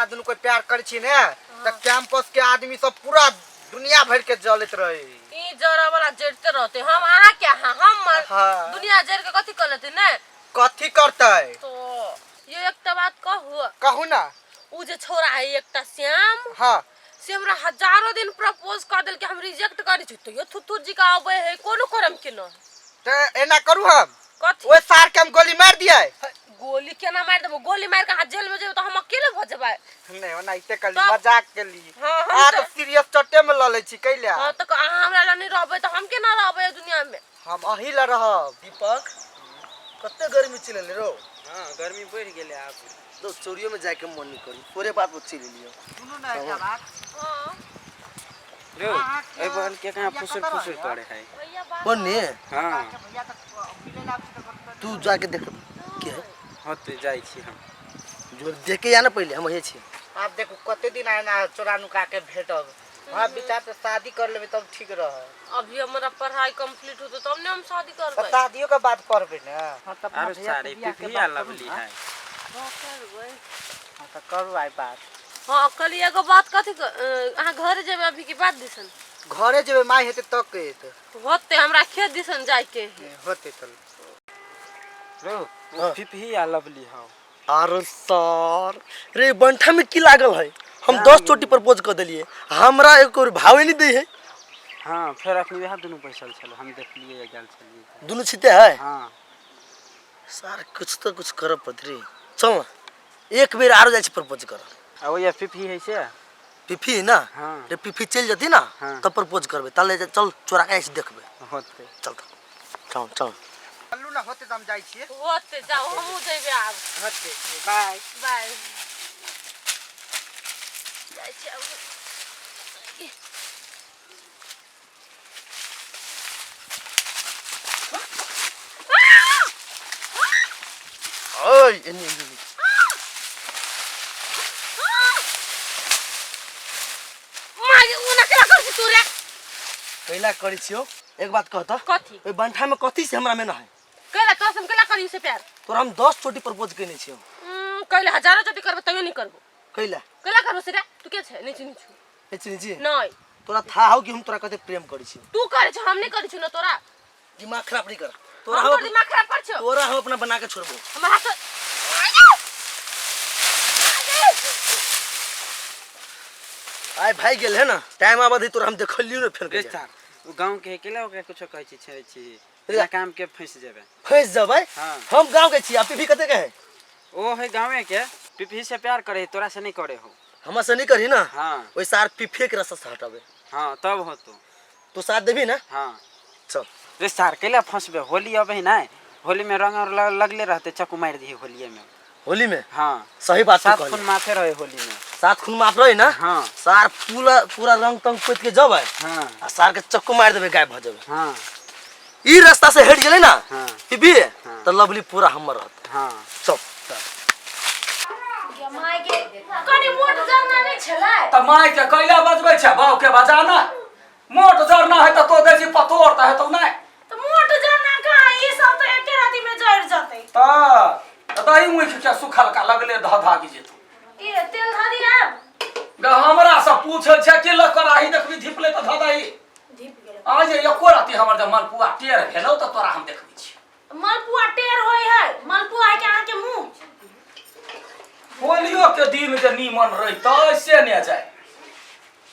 अपना दुनू कोई प्यार करै छी ने तऽ कैंपस के आदमी सब पूरा दुनिया भर के जलैत रहे। ई जरा वाला जड़ते रहते, हम अहाँ के अहाँ हम हाँ। दुनिया जड़ के कथी कर लेते ने? कथी करतै? तो ये एकटा बात कहू। कहू ना। उ जे छोरा है एकटा श्याम, हाँ, से हमरा हजारों दिन प्रपोज कर देलके, हम रिजेक्ट करै छी, तैयो थुथुर जी का आबै है कोनो करम के न। तऽ एना करू हम। कथी? ओहि सार के हम गोली मार दियै। गोली केना मारि देबो? गोली मारि के अहाँ जेल में जेबै तऽ हम अकेले भऽ जेबै। नहीं, ओनाहिते कली, तब- मजाक केली। हाँ, हम आ तऽ- तऽ सीरियस चट्टे में लऽ लै छी कैला। हाँ, तऽ अहाँ हमरा लए नहि रहबै तऽ हम केना रहबै एहि दुनिया में? हम अही लए रहब। दीपक, कते गर्मी चलि एलै रौ। हाँ, गर्मी बढ़ि गेलै आब। दोस्त, चोरियो में जाके मन नहीं करी, तोरे बात पर चलि एलियो। सुनू ने एकटा बात। हाँ। रो, एहि बहन के कहाँ फुसुर फुसुर करे है? भैया बात। बन्ने। हाँ। भैया तऽ मिलै ला आबै छी तऽ तू जाके देख के है। हाँ, तो जाइ छी हम। जो देख के आ ना पहले, हम यही छी। आब देखू कते दिन आना चोरा नुका के भेटब। हाँ, विचार से शादी कर लेबै तब ठीक रह। अभी हमरा पढ़ाई कंप्लीट होते तब ने हम शादी तऽ करबै। शादियो के बाद पढ़बै ने। हाँ, तऽ अपना आरो भैया के सारे बियाह के पिपिया बाद करू लवली ना। है। हाँ, करबै। हाँ, तऽ करू आइ बात। हाँ, कहली एगो बात कथी अहाँ घरे जेबै अभी की बात दिसन? घरे जेबै, माय हेतै तब के हेतै। होते, हमरा खेत दिसन जाइके है। होतै तऽ। रो, हाँ। पिपिया लवली हौ। अरे सर रे, बंठा में की लागल है? हम 10 चोटी प्रपोज कर देलिए, हमरा एक और भावे नहीं दै है। हाँ, फेर अखनी वएह दुनू बैसल छल, हम देखलिए गेल छलिए। दुनू छिते है। हाँ। सर, कुछ तो कुछ करब पड़त रे। चल ना, एक बेर आरो जाइ छी प्रपोज कर। आ ओया पिपी है से? पिफी ना। हाँ। रे, पिफी चलि जती ना। हाँ। तब प्रपोज करबे, ताले चल चोरा के जाइ छी देखबे। होतै। चल तऽ, चल चल। चलू ने, होतै तऽ हम जाइ छियै। होते, जाओ, हमहूँ जेबै आब। होतै, बाय। बाय। जाइ छी आब। ओय, एने एने एने। मागे, ओना केना करै छी तू रे? कैला करै छियौ? एक बात कह तऽ। कथी? ओहि बंठा में कथी से हमरा में न है? कैला तोरा से हम कैला करी से प्यार? तोरा हम 10 चोटी प्रपोज केने छियौ। कैला हजारो चोटी करबो तैयो नहीं करबो। कैला? कैला करबो से रे? तू के छै? नहीं चिन्है छु। नहीं चिन्है छी? नहीं। तोरा था हो कि हम तोरा कते प्रेम करै छी? तू करै छ, हम नहीं करै छु न तोरा। दिमाग खराब नहीं कर। तोरा हम हम तोर दिमाग खराब कर छो। तोरा हम अपना बना के छोड़बो। हमर हाथ आइ भाई गेल है ना, टाइम आबऽ दे तोरा, हम देखलियो ने फेर रे कहिया। सार, ओ गाँव के है केला ओकरा कुछो कहै छी छेड़ै छी? रे। बिना काम के फंसि जेबै। फंसि जेबै? हाँ। हम गाँव के छी आ पीपी कते के है? ओ है गाँवे के, पिपही से प्यार करे है, तोरा से नहीं करे हो। हमरा से नहीं करी ना? हाँ। ओहि सार पीपीए के रास्ता से हटाबे। हाँ, तब हो तू। तू साथ देबी ना? हाँ। चल। रे सार, कैला फंसबे? होली अबे है ना, होली में रंग और लगले रहते, चक्कू मार दिहे होलिये में। होली में? हाँ। सही बात तू 7 कहली। खून माफे रहे होली में। 7 खून माफ रहे ना? हाँ। सार पूरा पूरा रंग तंग पोत के जबै। हाँ। आ सार के चक्कू मार देबे, गायब भ जेबे। हाँ। ई रास्ता से हट गेलै ना। हाँ। पीपी। हाँ। त लवली पूरा हमर रहत। हाँ। चल। कनी मोट जरना नहीं छलै? तऽ माय के कैला बजबै छै? बाउ के बजाना। मोट जरना है तऽ तो दै छी पतोर तऽ हेतौ नहि। तऽ मोट जरना कहाँ, ई सब तऽ एके राति में जरि जतै। तऽ दही मुखि के सुखलका लगले धऽ धागी जेतौ। ई तेल धऽ दिया आब? ग, हमरा से पूछै छै कि लग कड़ाही देखबी धिपले तऽ धऽ दही। धीप गेलै। आ जे एको राति हमर जे मलपुआ टेढ़ भेलौ तऽ तोरा हम देखबै छी। मलपुआ टेढ़ होय है? मलपुआ है के अहाँ के मुंह? होलियो के दिन जे नीमन रहितै से ने जाय।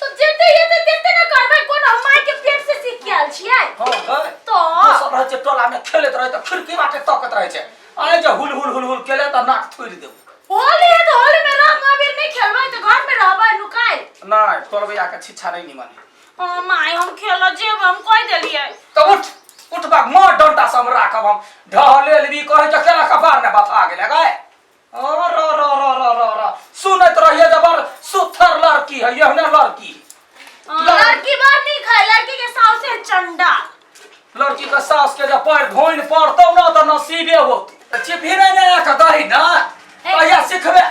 तो जेते एते तेते ने करबै, कोन हम माय के पेट से सीख के आयल छियै? हँ गै। तो दोसर रहै छै टोला में खेलैत रहै तऽ खिड़की बाटे तकैत रहै छै, आइ जे हुल हुल हुल हुल केले तऽ नाक थोड़ि देबौ। होली है तो होली में रंग अबीर नहीं खेलबै तो घर में रहबै नुकाइल? नहि, टोलबैया के छिच्छा नहि नीमन है। हाँ my, हम खेल जेब, हम कह देलियै। तऽ उठ उठ बाग, माँ डंटा से हम राखब, हम ढहले लेबी। कहै छै केला कपार ने बथा गेलै गै। र र र र र र सुनैत रहिए जे बड़ सुथर लड़की है, एहने लड़की। हाँ, लड़की बड़ नीक है, लड़की के साउस है चंडाल। लड़की के सास के जब पैर धोइन पड़तौ ना तऽ नसीबे होत। चिपही नहि ने के दही ना कहिया सिखबे?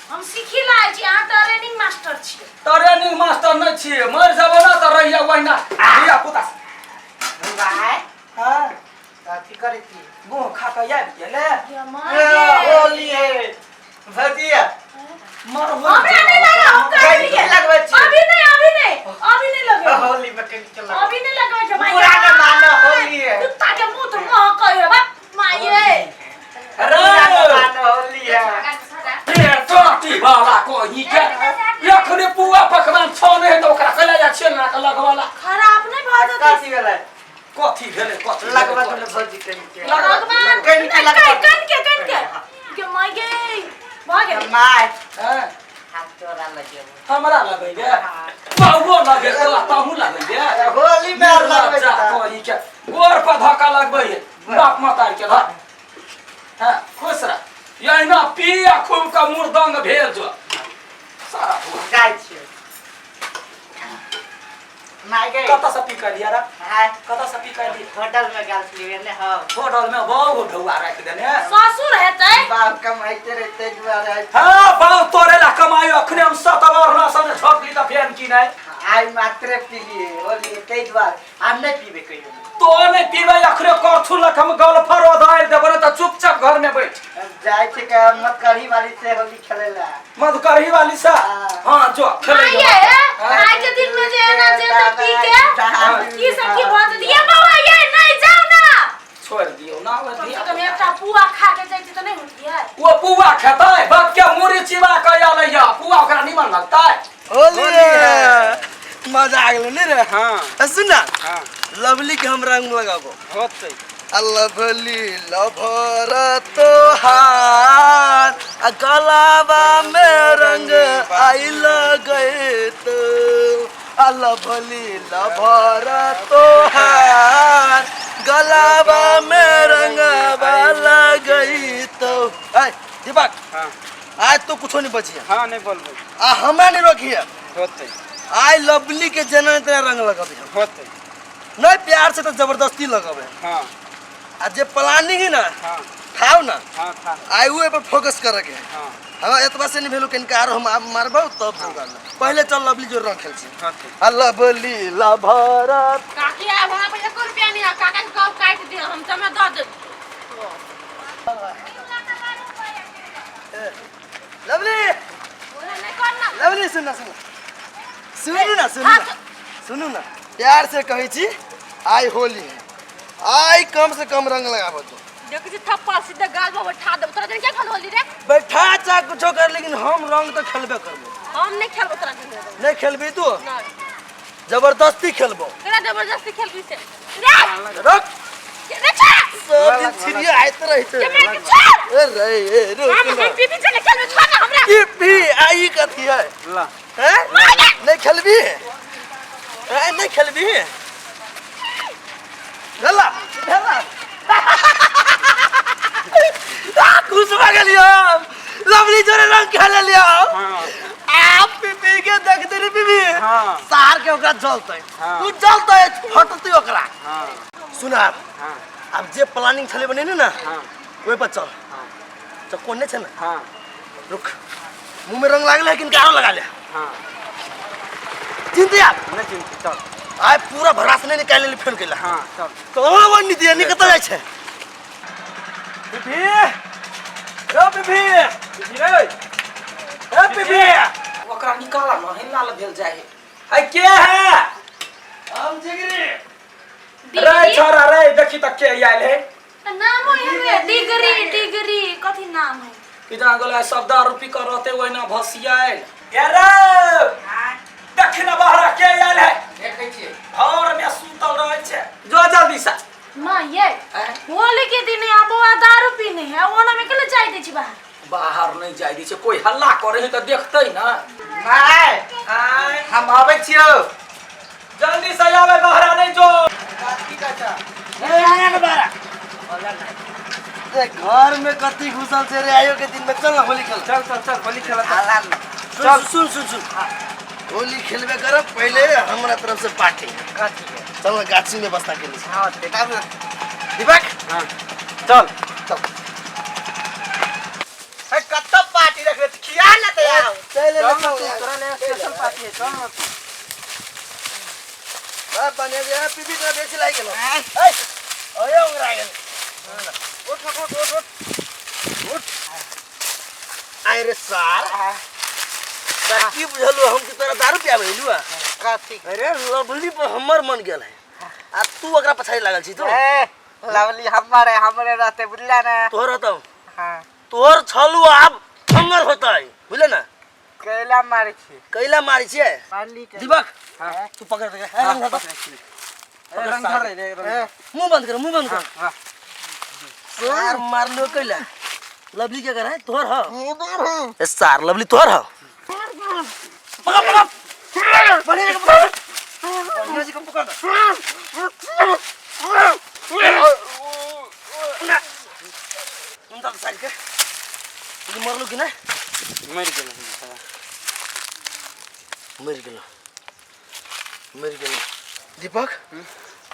हम सीखी लाए छी, अहाँ ट्रेनिंग मास्टर छी। ट्रेनिंग मास्टर नहि छियै, मरि जेबो ना तऽ रहिए ओहिना धिया पुता। भाय। हाँ, कथी करै छी? मुँह खा कऽ आबि गेलै। होली है भजिया। मरबो हमरा नहीं लगा, हम कहे कहीं के लगबै छी। अभी नहीं, अभी नहीं, अभी नहीं लगे। होली में कहीं के लगबै। अभी नहीं लगबै छै माय। पुराना मानो होली है। कुत्ता के मुंह तो मह कहे बा माये। अरे पुराना मानो होली है। रे चोटी वाला कोही के एखने पुआ पकवान छने है त ओकरा कला जा छेना के लगवाला। खराब नहीं भऽ जेतै। कथी भेलै? कथी भेलै? कथी लगबा तो भौजी कहीं के। लगबा। भगवान कहीं के लगबा। कन के कन के के my गे भऽ गेल। My हैं? हम तोरा लगेबो। हमरा लगैबे? बाबो लगे तोरा तहु लगैबे। होली में आर लगबै जा छै। कोही के गोर पर धक्का लगबै है बाप मतार के धर। हां खुश रह यहिना पिया खूब का मुर्दंग भेल जो सारा भूल। जाइ छियै। My गे। कतऽ से पी के लिया रे? हाय। कतऽ से पी के लिया? होटल में गेल छलियै ने हम। होटल में बहुत ढौआ राखि देने। ससुर हेतै। बाप कमाइते रहते दुआरे। हाँ बाप तोरे ला कमाई अखने हम सतवरना सने झोपली त फेन की नहीं। आइ मात्रे पीलिए होली ताहि दुआरे हम नहीं पीबे कहियो। तो नहीं पीबे अखने करछू लख हम गल फरो धारि देबो ने त चुपचाप घर में बैठ। जाइ छै के मधुकरही वाली से होली खेले ला। मधुकरही वाली से? हाँ जो खेले माये आइ के दिन में जे एना जे त पी के की सब की भऽ जेतै। ये बाबा ये नहीं जाओ ना। छोड़ दियो ना ओ कम से धिया। कम एकटा पुआ खा के जाइ छी त नहीं होतियै। वो पुआ खेतै बाप के मुरी चिबा के आलै या पुआ ओकरा निमन लगतै। होली मजा आ गेलो नहीं रे? हाँ। सुन ना। हाँ। लवली के हम रंग लगाबो। होतै। लवली लभर तोहार आ गलावा में रंग आई गए तो लवली लभर तोहार गलावा में रंग गई तो। आय दीपक। हाँ। आज तो कुछो नहीं बचिया। हाँ नहीं बोलबै। आ हमरा नहीं रोकिए। होतै। आय लवली के जना तेरा रंग लगबे। होतै। नहीं प्यार से तो जबरदस्ती लगबे। हाँ। आ जे प्लानिंग है ना। हाँ। खाओ ना। हाँ खा। आइ उहे पर फोकस करे के। हाँ। हमरा एतबा से नहीं भेलो कनिका आरो हम मारबौ तब जोगाड़। पहले चल लवली जो रंग खेल छी। होतै। आ लवली लभरत। काकी आब हमरा पर एको रुपया नहीं है। काका के कब काटि दिअ हम तमे दऽ देब। लवली नहीं करना। लवली सुन ना सुन सुनू ना सुनू ना सुनू ना प्यार से कहै छी आइ होली है आई कम से कम रंग लगाबो तो। देखै छी थप्पड़ सीधे गाल पर बैठा देब तोरा जन क्या खेल होली रे? बैठा चाहे कुछो कर लेकिन हम रंग तो खेलबे करबो। हम नहीं खेलबो तोरा जन। नहीं खेलबी तू? नहीं। जबरदस्ती खेलबो। केना जबरदस्ती खेलबी से? रे रख। रे छोड़। सब दिन छिरिया आइत रहते। के मार के छोड़। ए रे ए रुक हम ना। हम पीपी चले खेलबे छोड़ ना हमरा। की पी आई कथी है? ला। हैं? नहीं खेलबी? हैं नहीं खेलबी? गला गला। आ खुश भ गेलियो लवली जोरे रंग खेल लियो। हाँ। आप पीपी के देखते रे पीपी। हाँ। सार के ओकरा जलतै। हाँ। तू जलतै फटतै ओकरा। हाँ। सुन आप। हाँ। अब जे प्लानिंग छले बनेने ना। हाँ। ओइ पर चल। हाँ। चल कोन नै छै ना? हाँ। रुक मुंह में रंग लागल है किनका आरो लगा ले। हाँ। चिंता आप? नहीं चिंता चल। आइ पूरा भरास नहीं निकाल लेली फोन केला। हाँ चल। तो वो नहीं दिया नहीं कतऽ जाइ छै? पीपी रे पीपी पीपी रे ए पीपी ओकरा निकाला न हिला ल भेल जाय है के है? हम जिगरी। रे छोरा रे देखी त के आयल है। नामो हेबे डिग्री डिग्री कथी नाम है? कि जहाँ गेलै सब दारू पी कर रहते ओहिना भसियायल। ए रे देखी न बाहर के आयल है। देखै छियै। घर में सुतल रहै छै जो जल्दी से। माँ ये होली के दिन यहाँ बौआ दारू पीने है ओना में केले जाय दै छी बाहर? बाहर नहीं जाय दै छै कोई हल्ला करे है त देखतै ना। My आय हम आबै छियौ। जल्दी से आवे बाहर नहीं जो। की कहै छ? ए आया न बाहर। बोला ना। ए घर में कथी घुसल छै रे आयो के दिन में चल ना होली खेल। चल चल चल होली खेल। आला ना। चल सुन सुन सुन होली खेलबे करब पहले हमरा तरफ से पार्टी। कथी के? चल ना गाछी में बस्ता खेले। हाँ देखा ना। दीपक। हाँ चल चल। ए कत्तो पार्टी रखले छी खिया ना त आउ। चल चल ना तू तोरा ले स्पेशल पार्टी है चल ना तू। बाप बने जे पीपी तो बेसी लागि गेलो। ए ओए उंगरा गेल। उठ उठ उठ उठ उठ। उठ। आइ रे सार। त की बुझलु हम कि तोरा दारू पियाबै लुआ कथी अरे लवली पर हमर मन गेल है आ तू ओकरा पछाड़ी लागल छी तू ए लवली हमरे हमरे रहते बुझला ना तोहर होतौ हाँ तोहर छलु आब हमर होतै बुझले ना कैला मारै छी कैला मारै छियै मारली के दीपक हाँ। तू पकड़ दे ए, रंग धर पकड़ै छी। ए, रंग धर रे, रंग। मुंह बंद कर मुंह बंद कर हाँ, सार मारलो कैला लवली के कर है तोहर ह ए सार लवली तोहर ह पकड़ पकड़ बढ़िया के पकड़ बढ़िया से कम पकड़ ना उनका साइड के ई मरलो कि ना मरि गेल हाँ। मर गेलो मर गेलो दीपक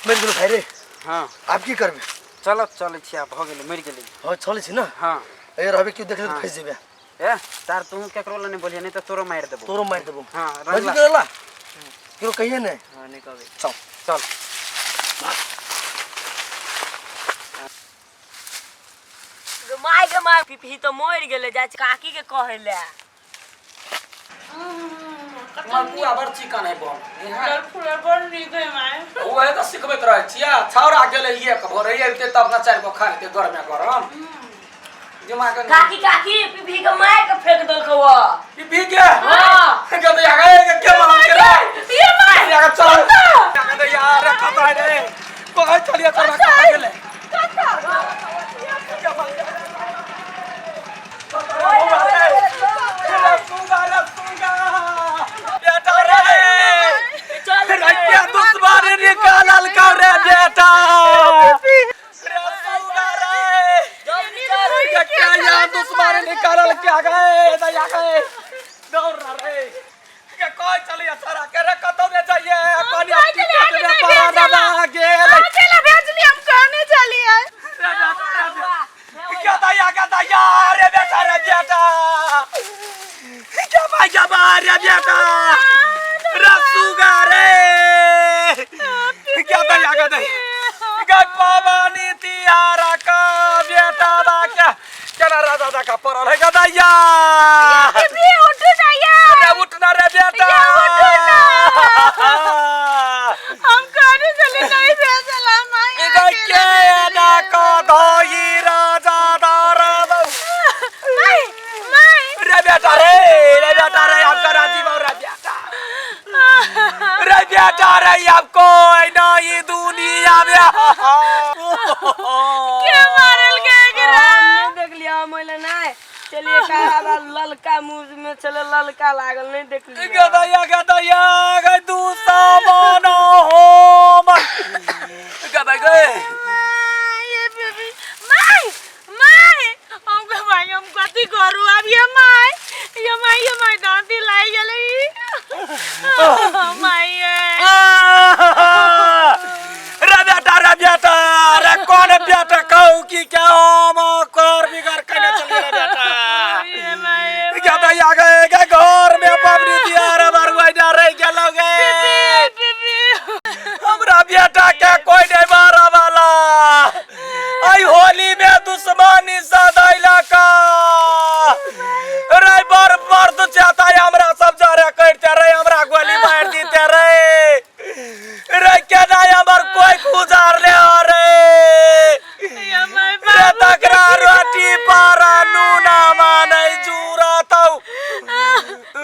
मर गेलो भाई रे हाँ आब की करबे चल चलै छी आब भऽ गेलै मरि गेलै हाँ चलै छी ना हाँ ए रहबे क्यों देखले तो हाँ। फंस जेबे ए तार तू केकरो लए नहि बोलिहे नहि तऽ तोरो मारि देबो तोरो मारि देबो हाँ बजी रंग ला। करला केकरो कहिए नहीं हाँ नहीं कहबै चल चल माय गे माय पिपही तो मरि गेलै जाइ छै काकी के कहै लए मलपुआ बड़ चिकन है बम फुलर बड़ नीक है माय ओहे तऽ सिखबैत रहै छियै छौड़ा गेलै एक भोरे अबिते तब ने चारि गो खा लेतै गरमे गरम दिमाग काकी काकी पिपही के माय के फेंक देलकौ ओ पिपी के हाँ। के तो यार के मार के रे ये माय यार चल यार तो यार कत है रे कोई चलिए चल कत गेलै बेटा रे चल रखिया दुश्मन निकालल का रे बेटा रे सुगा रे जल्दी चल क्या यहाँ दुश्मन निकालल क्या गए दया गए दौड़ रहा रे के कोई चलिए सारा के रे कतौ ने जाइए पानी टिकट में पड़ा दबा गेल चला भेजली हम कहने चलिए रे बेटा रे बेटा। क्या दया क्या दया रे बेटा रे बेटा क्या भाई क्या बा रे बेटा रसुगा रे क्या दया क्या दया क्या पवनी तिहारा का बेटा बा क्या केना राजा दा का पड़ल है गदैया भी उठ जाइए रे उठना रे बेटा हम कहने चले नहीं भेजला माय के ना का धोई राजा दारा माय माय रे बेटा रे रे बेटा रे आपका राजीव और रे बेटा रे बेटा रे आपको नहीं दुनिया में के मारल के एकरा नहीं देख लिया हम ओइले नहीं चलिए का ललका मुंह में चले ललका लागल नहीं देख लिया गदैया गदैया गै दुश्मन हो गदै गै ये बेबी my my हम के भाई हम कथी करू अब ये my ये माय ये माय दांती लाई गेलै my ये रे बेटा रे बेटा रे कौन बेटा कहू की क्या हम कर बिगर कने चल रे बेटा ये my गदैया गए के घर में पबनी दिया रे बरुआ जा रे गेलो गे बेबी हमरा बेटा के कोई नहीं मारा वाला आई होली में दुश्मनी सदैला का रे बर मर्द चाहता है हमरा सब जा रे करते रे हमरा गोली मार दीते रे रे के नहीं हमर कोई गुजार ले रे ये my रे तकरा रोटी पर नूना मानै जूरा तौ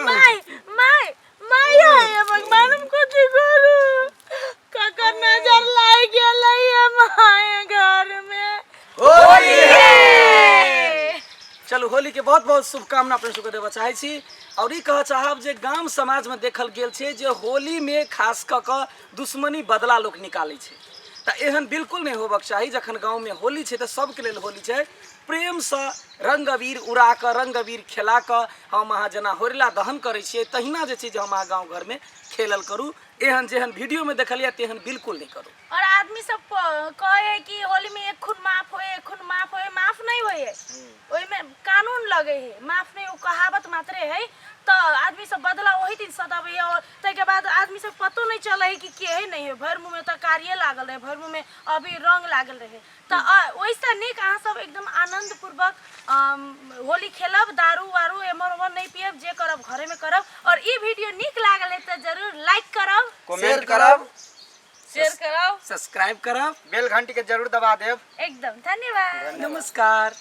my my my ये भगवान हम कथी करू ककर नजर लाग गेलै ये my घर में चलू होली के बहुत बहुत शुभकामना अपने सबके देबऽ चाहै छी और ई कहऽ चाहब जे गाम समाजमे देखल गेल छै जे होलीमे खास कऽ कऽ दुश्मनी बदला लोक निकालै छै तऽ एहन बिल्कुल नहि होबक चाही जखन गाँवमे होली छै तऽ सबके लेल होली छै प्रेमसँ रंग अबीर उड़ा कऽ रंग अबीर खेला कऽ हम अहाँ जेना होरिला दहन करै छियै तहिना जे छै जे हम अहाँ गाँव घरमे खेलल करू एहन जेहन वीडियोमे देखलियै तेहन बिल्कुल नहि करू और आदमी सब कहे है कि होली में एक खून माफ होए एक खून माफ होए माफ नहीं होए ओहि में कानून लगे है माफ नहीं वो कहावत मात्रे है तो आदमी सब बदला वही दिन सदाबै है और ताहिके बाद आदमी सब पतो नहीं नहीं चले है कि के है नहीं है, भर मुँह में तऽ कारिये लागल रहे, भर मुँह में अभी रंग लागल रहे। तऽ ओहिसँ नीक अहाँ सब एकदम आनंद पूर्वक होली खेलब, दारू वारू एमहर ओमहर नहीं पियब, जे करब घरे में करब। और ई वीडियो नीक लागल है तऽ जरूर लाइक करब, कमेंट करब, शेयर करब, सब्सक्राइब करब, बेल घंटी के जरूर दबा देब। एकदम धन्यवाद, नमस्कार।